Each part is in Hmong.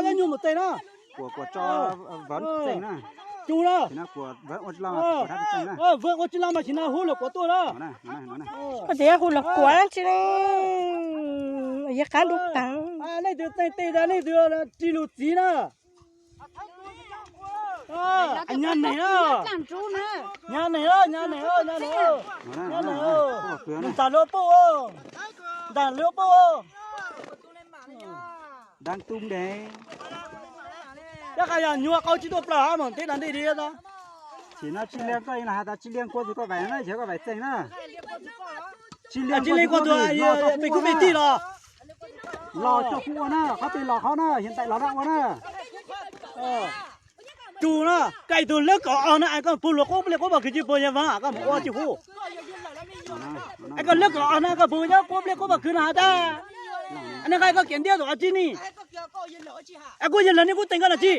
Nyuag mus tsev na. Kuam tso, Vwm tsev na. Tus na. Vwm ua tsis los mas xim na hu los kuam tuaj na. Koj tias hu los kuam tsi, yog qab ntuj taag. Nej twg tseeg tes tas nej twg ris lus txiv na. Nyag neeg na. Nyag neeg, nyag neeg, nyag neeg. Nws ntaag lub puj, ntaag lub puj. Yog qas yog nyuag qau tsis tuaj plaws hab mas teb dag ntej di. Tsis no tsis liag koj has tas tsis liag kua tug koj vaim na, yog koj vaim tseeg na. Tsis liag kua tug pem kub pem tij los. Los tso kuv ua na, qhov pem los qhov na, yog ntaim los na ua na. Tus na, koj ib tug lab kaum ob na, es koj puag luag quab nplej quab pov khwv tsis puag yawg Vaab, koj mus ua tsis huv. Es koj lab kaum ob na, koj puag nyob quab nplej quab pov khwv no has tas. Nej nqa koj kiav ntiab tus ob tsi ni. Es kuv yawg lawm nej kuj teem koj na tsi.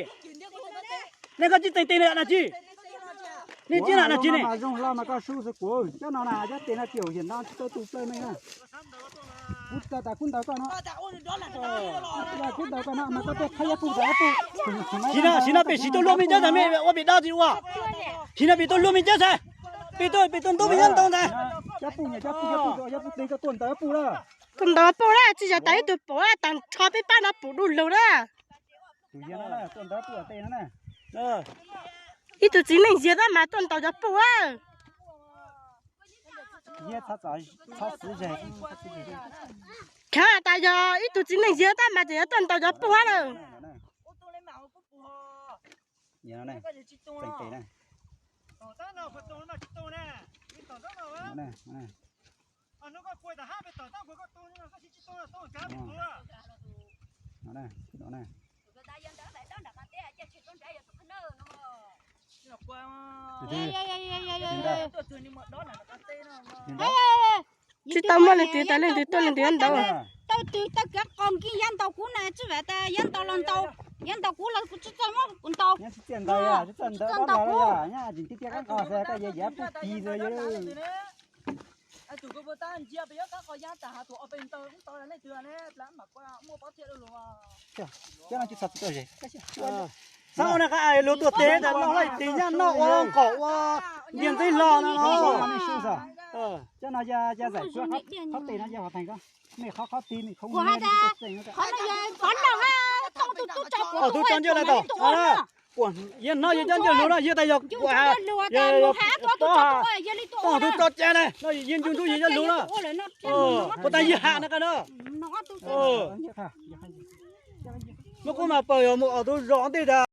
Nej koj tsis teem tes na tsi. Nej tsis na na tsi ne. Zoo hlo mas koj sub xwb kuv, cov no na cov tes no tiam hiam no tsis tau tu plaws nej na. Kuv tas kub ntawd koj no. Kub ntawd koj no mas koj tuaj thab yab pug tas yab pug. Sim no, sim no pem siv tuaj luaj me ncauj tas mej ua pem dab tsi ua. Sim no pem tuaj luaj me ncauj tas. Pem tuaj, pem tuaj ntub me ncauj ntau tas. Yab pug, yab pug, yab pug, yab pug tes koj tuaj ntawd yab pug na. Tuaj ntawd pug na, tsis yog tas ib tug pum tas nrho peb pab no pum du lug na. Ib tug txiv neej yag tab mas tuaj ntaus cov pug. Khav tas yog ib tug txiv neej yag tab mas tseem yuav tuaj ntaus cov pug lawm. Tsis tau muaj leej twg tas leej twg tuaj leej twg yuav ntaus. Tau twg tau kav qos nkig yab ntaus kuv na, tsis vam tas yab ntaus los ntaus, yab ntaus kuv los kuv tsis txawj muab kuv ntaus. Xav ua na qa lug tuaj tes tas loj laj tes nyab noj ua nqaum ua ntiag ntxeeb hlo no. Cov no ya zaim qhov teeb no ya hov teeg ko, nej qhov qhov tig nej khoob. Qhov no yog qhov no, tub tso ncauj lawm tau. Yog hnov yog cov ncauj lug no yog tas yog kuam, yog tub tso cas na, no yog ncu ntsuj yog cov lug na. Puas tas yog ham na qa no. Muab qub mas paws yog mus ob tug zos ntej tas.